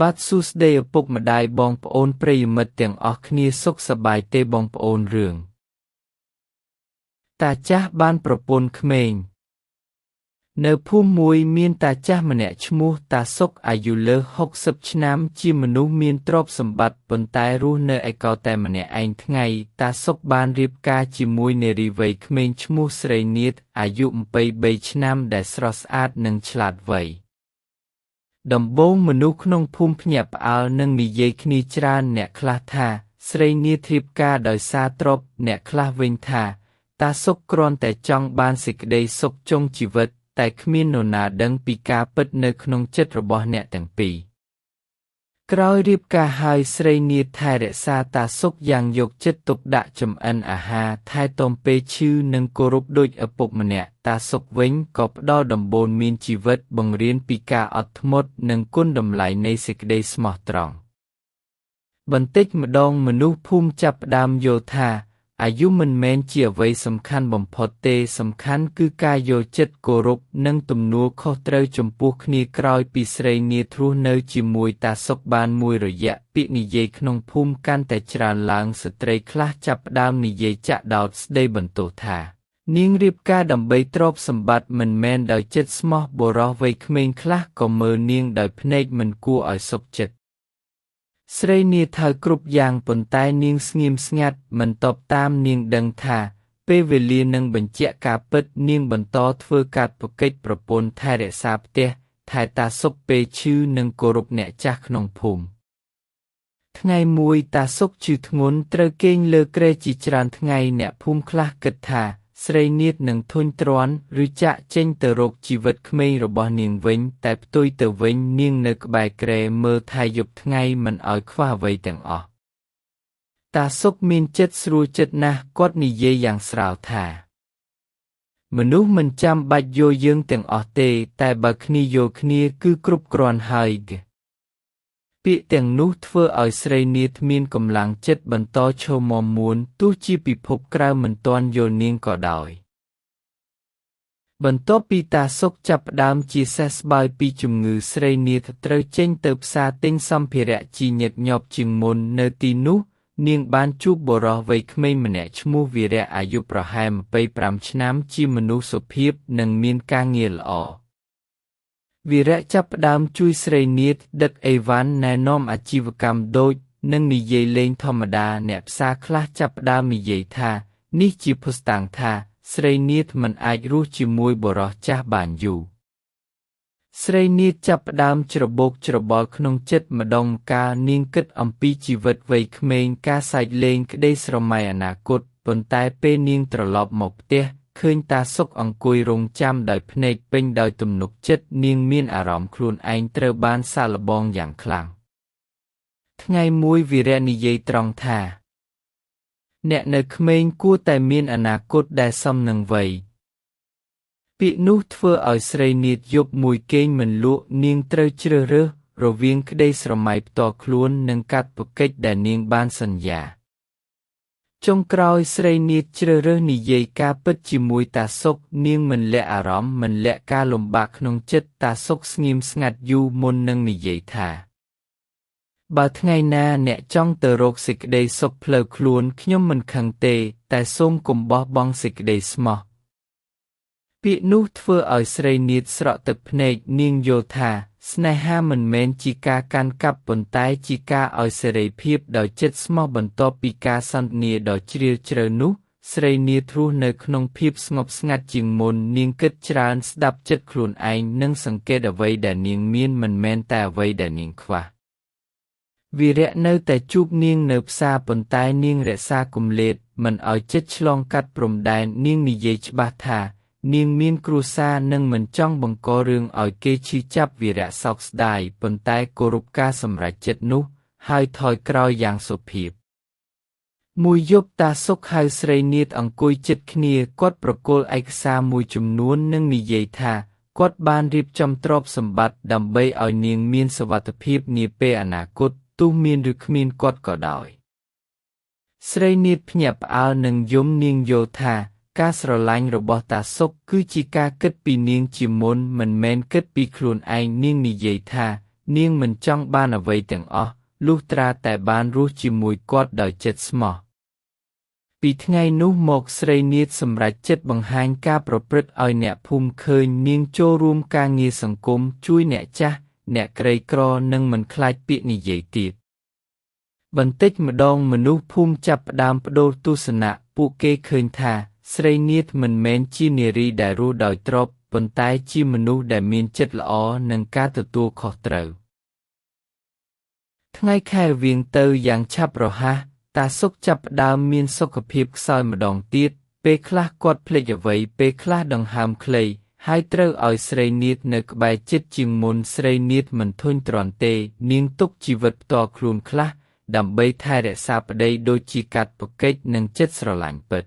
បាទសួស្តីឪពុកម្ដាយបងប្អូនប្រិយមិត្តទាំងអស់គ្នាសុខសប្បាយទេបងប្អូនរឿងតាចាស់បានប្រពន្ធក្មេងនៅភូមិមួយមានតាចាស់ម្នាក់ឈ្មោះតាសុកអាយុលើស60ឆ្នាំជាមនុស្សមានទ្រព្យសម្បត្តិប៉ុន្តែរស់នៅឯកោតែម្នាក់ឯងថ្ងៃតាសុកបានរៀបការជាមួយនារីវ័យក្មេងឈ្មោះស្រីនាថអាយុ23ឆ្នាំដែលស្រស់ស្អាតនិងឆ្លាតវៃដំបូងមនុស្សក្នុងភូមិភ្ញាក់ផ្អើលនិងនិយាយគ្នាច្រើនអ្នកខ្លះថាស្រីនាថរៀបការដោយសារទ្រព្យអ្នកខ្លះវិញថាតាសុកគ្រាន់តែចង់បានសេចក្តីសុខចុងជីវិតតែគ្មាននរណាដឹងពីការពិតនៅក្នុងចិត្តរបស់អ្នកទាំងពីរក្រោយរៀបការហើយស្រីនាថថែរក្សាតាសុកយ៉ាងយកចិត្តទុកដាក់ចម្អិនអាហារថែទាំពេលឈឺនិងគោរពដូចឪពុកម្នាក់តាសុកវិញក៏ផ្ដល់ដំបូន្មានជីវិតបង្រៀនពីការអត់ធ្មត់និងគុណតម្លៃនៃសេចក្តីស្មោះត្រង់បន្តិចម្ដងមនុស្សភូមិចាប់ផ្ដើមយល់ថាអាយុមិនមែនជាអ្វីសំខាន់បំផុតទេសំខាន់គឺការយល់ចិត្តគោរពនិងទំនួលខុសត្រូវចំពោះគ្នាក្រោយពីស្រីនាថរស់នៅជាមួយតាសុកបានមួយរយៈពាក្យនិយាយក្នុងភូមិកាន់តែច្រើនឡើងស្ត្រីខ្លះចាប់ផ្ដើមនិយាយចាក់ដោតស្ដីបន្ទោសថានាងរៀបការដើម្បីទ្រព្យសម្បត្តិមិនមែនដោយចិត្តស្មោះបុរសវ័យក្មេងខ្លះក៏មើលនាងដោយភ្នែកមិនគួរឲ្យសុខចិត្តស្រីនាថើគ្រប់យ៉ាងប៉ុន្តែនាងស្ងៀមស្ងាត់មិនតបតាមនាងដឹងថាពេលវេលានឹងបញ្ជាក់ការពិតនាងបន្តធ្វើកាតព្វកិច្ចប្រពន្ធថែរក្សាផ្ទះថែតាសុកពេលឈឺនិងគោរពអ្នកចាស់ក្នុងភូមិថ្ងៃមួយតាសុកឈឺធ្ងន់ត្រូវគេងលើគ្រែជាច្រើនថ្ងៃអ្នកភូមិខ្លះគិតថាស្រីនាថនឹងធុញទ្រាន់ឬចាក់ចេញទៅរកជីវិតក្មេងរបស់នាងវិញតែផ្ទុយទៅវិញនាងនៅក្បែរគ្រែមើលថែយប់ថ្ងៃមិនឲ្យខ្វះអ្វីទាំងអស់តាសុកមានចិត្តស្រួលចិត្តណាស់គាត់និយាយយ៉ាងស្រាលថាមនុស្សមិនចាំបាច់យល់យើងទាំងអស់ទេតែបើគ្នាយល់គ្នាគឺគ្រប់គ្រាន់ហើយពាក្យទាំងនោះធ្វើឲ្យស្រីនាថមានកម្លាំងចិត្តបន្តឈរមាំមួនទោះជាពិភពក្រៅមិនទាន់យល់នាងក៏ដោយបន្ទាប់ពីតាសុកចាប់ផ្ដើមជាសះស្បើយពីជំងឺស្រីនាថត្រូវចេញទៅផ្សារទិញសម្ភារៈជាញឹកញាប់ជាងមុននៅទីនោះនាងបានជួបបុរសវ័យក្មេងម្នាក់ឈ្មោះវីរៈអាយុប្រហែល25ឆ្នាំជាមនុស្សសុភាពនិងមានការងារល្អវីរៈចាប់ផ្ដើមជួយស្រីនាថដឹកអីវ៉ាន់ណែនាំអាជីវកម្មដូចនិងនិយាយលេងធម្មតាអ្នកផ្សារខ្លះចាប់ផ្ដើមនិយាយថានេះជាភស្តុតាងថាស្រីនាថមិនអាចរស់ជាមួយបុរសចាស់បានយូរស្រីនាថចាប់ផ្ដើមច្របូកច្របល់ក្នុងចិត្តម្ដងម្កាលនាងគិតអំពីជីវិតវ័យក្មេងការសើចលេងក្តីស្រមៃអនាគតប៉ុន្តែពេលនាងត្រឡប់មកផ្ទះឃើញតាសុកអង្គុយរង់ចាំដោយភ្នែកពេញដោយទំនុកចិត្តនាងមានអារម្មណ៍ខ្លួនឯងត្រូវបានសាកល្បងយ៉ាងខ្លាំងថ្ងៃមួយវីរៈនិយាយត្រង់ថាអ្នកនៅក្មេងគួរតែមានអនាគតដែលសមនឹងវ័យពាក្យនោះធ្វើឲ្យស្រីនាថយប់មួយគេងមិនលក់នាងត្រូវជ្រើសរើសរវាងក្តីស្រមៃផ្ទាល់ខ្លួននិងកាតព្វកិច្ចដែលនាងបានសន្យាចុងក្រោយស្រីនាថជ្រើសរើសនិយាយការពិតជាមួយតាសុកនាងមិនលាក់អារម្មណ៍មិនលាក់ការលំបាកក្នុងចិត្តតាសុកស្ងៀមស្ងាត់យូរមុននឹងនិយាយថាបើថ្ងៃណាអ្នកចង់ទៅរកសេចក្តីសុខផ្លូវខ្លួនខ្ញុំមិនខឹងទេតែសូមកុំបោះបង់សេចក្តីស្មោះពាក្យនោះធ្វើឲ្យស្រីនាថស្រក់ទឹកភ្នែកនាងយល់ថាស្នេហាមិនមែនជាការកាន់កាប់ប៉ុន្តែជាការឲ្យសេរីភាពដោយចិត្តស្មោះបន្ទាប់ពីការសន្ទនាដ៏ជ្រាលជ្រៅនោះស្រីនាថរស់នៅក្នុងភាពស្ងប់ស្ងាត់ជាងមុននាងគិតច្រើនស្ដាប់ចិត្តខ្លួនឯងនិងសង្កេតអ្វីដែលនាងមានមិនមែនតែអ្វីដែលនាងខ្វះវីរៈនៅតែជួបនាងនៅផ្សារប៉ុន្តែនាងរក្សាគម្លាតមិនឲ្យចិត្តឆ្លងកាត់ព្រំដែននាងនិយាយច្បាស់ថានាងមានគ្រួសារនិងមិនចង់បង្ករឿងឲ្យគេឈឺចាប់វីរៈសោកស្ដាយប៉ុន្តែគោរពការសម្រេចចិត្តនោះហើយថយក្រោយយ៉ាងសុភាពមួយយប់តាសុកហៅស្រីនាថអង្គុយជិតគ្នាគាត់ប្រគល់ឯកសារមួយចំនួននិងនិយាយថាគាត់បានរៀបចំទ្រព្យសម្បត្តិដើម្បីឲ្យនាងមានសុវត្ថិភាពនាពេលអនាគតទោះមានឬគ្មានគាត់ក៏ដោយស្រីនាថភ្ញាក់ផ្អើលនិងយំនាងយល់ថាការស្រឡាញ់របស់តាសុកគឺជាការគិតពីនាងជាមុនមិនមែនគិតពីខ្លួនឯងនាងនិយាយថា នាងមិនចង់បានអ្វីទាំងអស់លុះត្រាតែបានរស់ជាមួយគាត់ដោយចិត្តស្មោះពីថ្ងៃនោះមកស្រីនាថសម្រេចចិត្តបង្ហាញការប្រព្រឹត្តឲ្យអ្នកភូមិឃើញនាងចូលរួមការងារសង្គមជួយអ្នកចាស់អ្នកក្រីក្រនិងមិនខ្លាចពាក្យនិយាយទៀតបន្តិចម្ដងមនុស្សភូមិចាប់ផ្ដើមប្ដូរទស្សនៈពួកគេឃើញថាស្រីនាថមិនមែនជានារីដែលរស់ដោយទ្រព្យប៉ុន្តែជាមនុស្សដែលមានចិត្តល្អនិងការទទួលខុសត្រូវថ្ងៃខែវៀងទៅយ៉ាងឆាប់រហ័សតាសុកចាប់ផ្ដើមមានសុខភាពខ្សោយម្ដងទៀតពេលខ្លះគាត់ភ្លេចអ្វីពេលខ្លះដង្ហើមខ្លីហើយត្រូវឲ្យស្រីនាថនៅក្បែរចិត្តជាងមុនស្រីនាថមិនធុញទ្រាន់ទេនាងទុកជីវិតផ្ទាល់ខ្លួនខ្លះដើម្បីថែរក្សាប្តីដូចជាកាតព្វកិច្ចនិងចិត្តស្រឡាញ់ពិត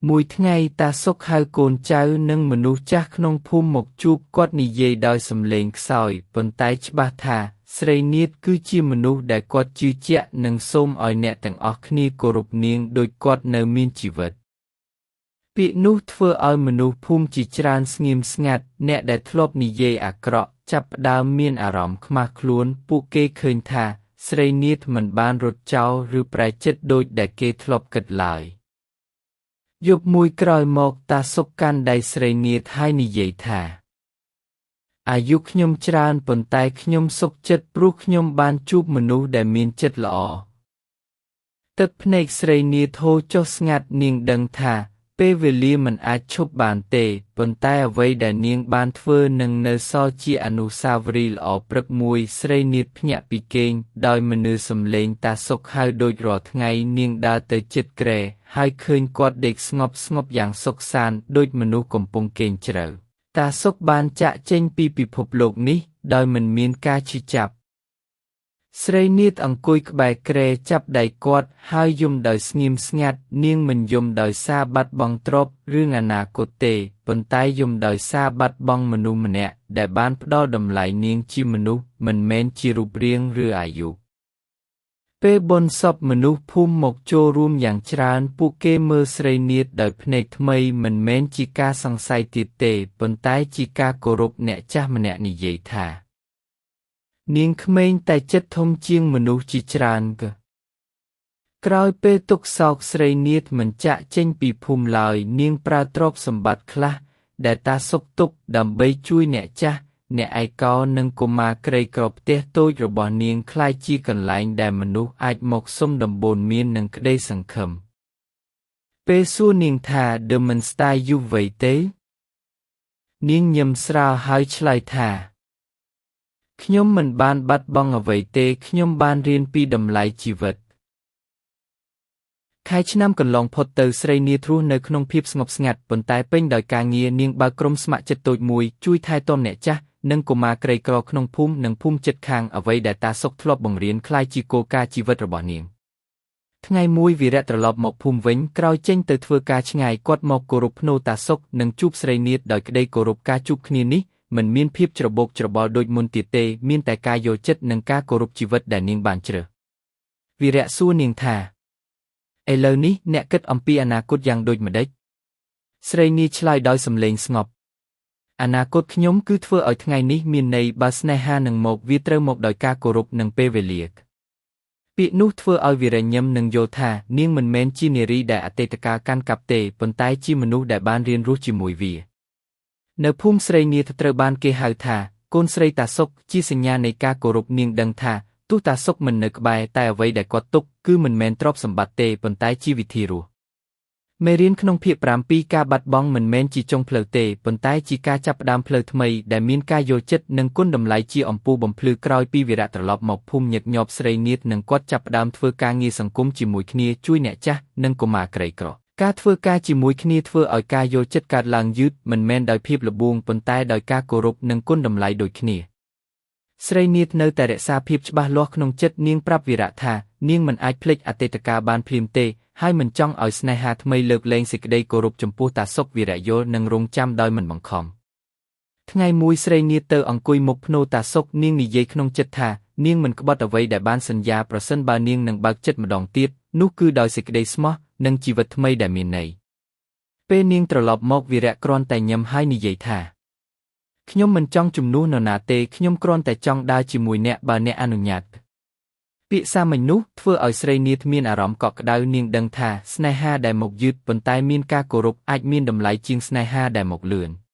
មួយថ្ងៃតាសុកហៅកូនចៅនិងមនុស្សចាស់ក្នុងភូមិមកជួបគាត់និយាយដោយសំឡេងខ្សោយប៉ុន្តែច្បាស់ថាស្រីនាថគឺជាមនុស្សដែលគាត់ជឿជាក់និងសូមឲ្យអ្នកទាំងអស់គ្នាគោរពនាងដូចគាត់នៅមានជីវិតពាក្យនោះធ្វើឲ្យមនុស្សភូមិជាច្រើនស្ងៀមស្ងាត់អ្នកដែលធ្លាប់និយាយអាក្រក់ចាប់ផ្ដើមមានអារម្មណ៍ខ្មាស់ខ្លួនពួកគេឃើញថាស្រីនាថមិនបានរត់ចោលឬប្រែចិត្តដូចដែលគេធ្លាប់គិតឡើយយប់មួយក្រោយមកតាសុកកាន់ដៃស្រីនាថហើយនិយាយថាអាយុខ្ញុំច្រើនប៉ុន្តែខ្ញុំសុខចិត្តព្រោះខ្ញុំបានជួបមនុស្សដែលមានចិត្តល្អទឹកភ្នែកស្រីនាថហូរចុះស្ងាត់នាងដឹងថាពេលវេលាមិនអាចឈប់បានទេប៉ុន្តែអ្វីដែលនាងបានធ្វើនឹងនៅសល់ជាអនុស្សាវរីយ៍ល្អព្រឹកមួយស្រីនាថភ្ញាក់ពីគេងដោយមិនឮសំឡេងតាសុកហៅដូចរាល់ថ្ងៃនាងដើរទៅជិតគ្រែហើយឃើញគាត់ដេកស្ងប់ៗយ៉ាងសុខសាន្តដូចមនុស្សកំពុងគេងជ្រៅតាសុកបានចាកចេញពីពិភពលោកនេះដោយមិនមានការឈឺចាប់ស្រីនាថអង្គុយក្បែរគ្រែចាប់ដៃគាត់ហើយយំដោយស្ងៀមស្ងាត់នាងមិនយំដោយសារបាត់បង់ទ្រព្យឬអនាគតទេប៉ុន្តែយំដោយសារបាត់បង់មនុស្សម្នាក់ដែលបានផ្ដល់តម្លៃនាងជាមនុស្សមិនមែនជារូបរាងឬអាយុពេលបុណ្យសពមនុស្សភូមិមកចូលរួមយ៉ាងច្រើនពួកគេមើលស្រីនាថដោយភ្នែកថ្មីមិនមែនជាការសង្ស័យទៀតទេប៉ុន្តែជាការគោរពអ្នកចាស់ម្នាក់និយាយថានាងក្មេងតែចិត្តធំជាងមនុស្សជាច្រើនក្រោយពេលទុក្ខសោកស្រីនាថមិនចាកចេញពីភូមិឡើយនាងប្រើទ្រព្យសម្បត្តិខ្លះដែលតាសុកទុកដើម្បីជួយអ្នកចាស់អ្នកឯកោនិងកុមារក្រីក្រផ្ទះតូចរបស់នាងក្លាយជាកន្លែងដែលមនុស្សអាចមកសុំដំបូន្មាននិងក្តីសង្ឃឹមពេលសួរនាងថា "The មិនស្ដាយយុវវ័យទេ?នាងញឹមស្រាលហើយឆ្លើយថាខ្ញុំមិនបានបាត់បង់អ្វីទេខ្ញុំបានរៀនពីតម្លៃជីវិតខែឆ្នាំកន្លងផុតទៅស្រីនាថរស់នៅក្នុងភាពស្ងប់ស្ងាត់ប៉ុន្តែពេញដោយការងារនាងបើកក្រុមស្ម័គ្រចិត្តតូចមួយជួយថែទាំអ្នកចាស់និងកុមារក្រីក្រក្នុងភូមិនិងភូមិជិតខាងអ្វីដែលតាសុកធ្លាប់បង្រៀនក្លាយជាគោលការណ៍ជីវិតរបស់នាងថ្ងៃមួយវីរៈត្រឡប់មកភូមិវិញក្រោយចេញទៅធ្វើការឆ្ងាយគាត់មកគោរពភ្នូតាសុកនិងជួបស្រីនាថដោយក្តីគោរពការជួបគ្នានេះមិនមានភាពច្របូកច្របល់ដូចមុនទៀតទេមានតែការយល់ចិត្តនិងការគោរពជីវិតដែលនាងបានជ្រើសវីរៈសួរនាងថាឥឡូវនេះអ្នកគិតអំពីអនាគតយ៉ាងដូចម្តេចស្រីនាថឆ្លើយដោយសំឡេងស្ងប់អនាគតខ្ញុំគឺធ្វើឲ្យថ្ងៃនេះមានន័យបើស្នេហានឹងមកវាត្រូវមកដោយការគោរពនិងពេលវេលាពាក្យនោះធ្វើឲ្យវីរៈញឹមនិងយល់ថានាងមិនមែនជានារីដែលអតីតកាលកាន់កាប់ទេប៉ុន្តែជាមនុស្សដែលបានរៀនរស់ជាមួយវានៅភូមិស្រីនាថត្រូវបានគេហៅថាកូនស្រីតាសុកជាសញ្ញានៃការគោរពនាងដឹងថាទោះតាសុកមិននៅក្បែរតែអ្វីដែលគាត់ទុកគឺមិនមែនទ្រព្យសម្បត្តិទេប៉ុន្តែជាវិធីរស់មេរៀនក្នុងភាគ7ការបាត់បង់មិនមែនជាចុងផ្លូវទេប៉ុន្តែជាការចាប់ផ្ដើមផ្លូវថ្មីដែលមានការយល់ចិត្តនិងគុណតម្លៃជាអំពូលបំភ្លឺក្រោយពីវីរៈត្រឡប់មកភូមិញឹកញាប់ស្រីនាថនិងគាត់ចាប់ផ្ដើមធ្វើការងារសង្គមជាមួយគ្នាជួយអ្នកចាស់និងកុមារក្រីក្រការធ្វើការជាមួយគ្នាធ្វើឲ្យការយល់ចិត្តកើតឡើងយឺតមិនមែនដោយភាពល្បួងប៉ុន្តែដោយការគោរពនិងគុណតម្លៃដូចគ្នាស្រីនាថនៅតែរក្សាភាពច្បាស់លាស់ក្នុងចិត្តនាងប្រាប់វីរៈថានាងមិនអាចភ្លេចអតីតកាលបានភ្លាមទេហើយមិនចង់ឲ្យស្នេហាថ្មីលើកលែងសេចក្តីគោរពចំពោះតាសុកវីរៈយល់និងរងចាំដោយមិនបង្ខំថ្ងៃមួយស្រីនាថទៅអង្គុយមុខភ្នូតាសុកនាងនិយាយក្នុងចិត្តថានាងមិនក្បត់អ្វីដែលបានសន្យាប្រសិនបើនាងនឹងបើកចិត្តម្ដងទៀតនោះគឺដោយសេចក្តីស្មោះនិងជីវិតថ្មីដែលមានន័យពេលនាងត្រឡប់មកវីរៈគ្រាន់តែញឹមហើយនិយាយថា ខ្ញុំមិនចង់ជំនួសនរណាទេខ្ញុំគ្រាន់តែចង់ដើរជាមួយអ្នកបើអ្នកអនុញ្ញាតពាក្យសាមញ្ញនោះធ្វើឲ្យស្រីនាថមានអារម្មណ៍កក់ក្ដៅនាងដឹងថាស្នេហាដែលមកយឺតប៉ុន្តែមានការគោរពអាចមានតម្លៃជាងស្នេហាដែលមកលឿន។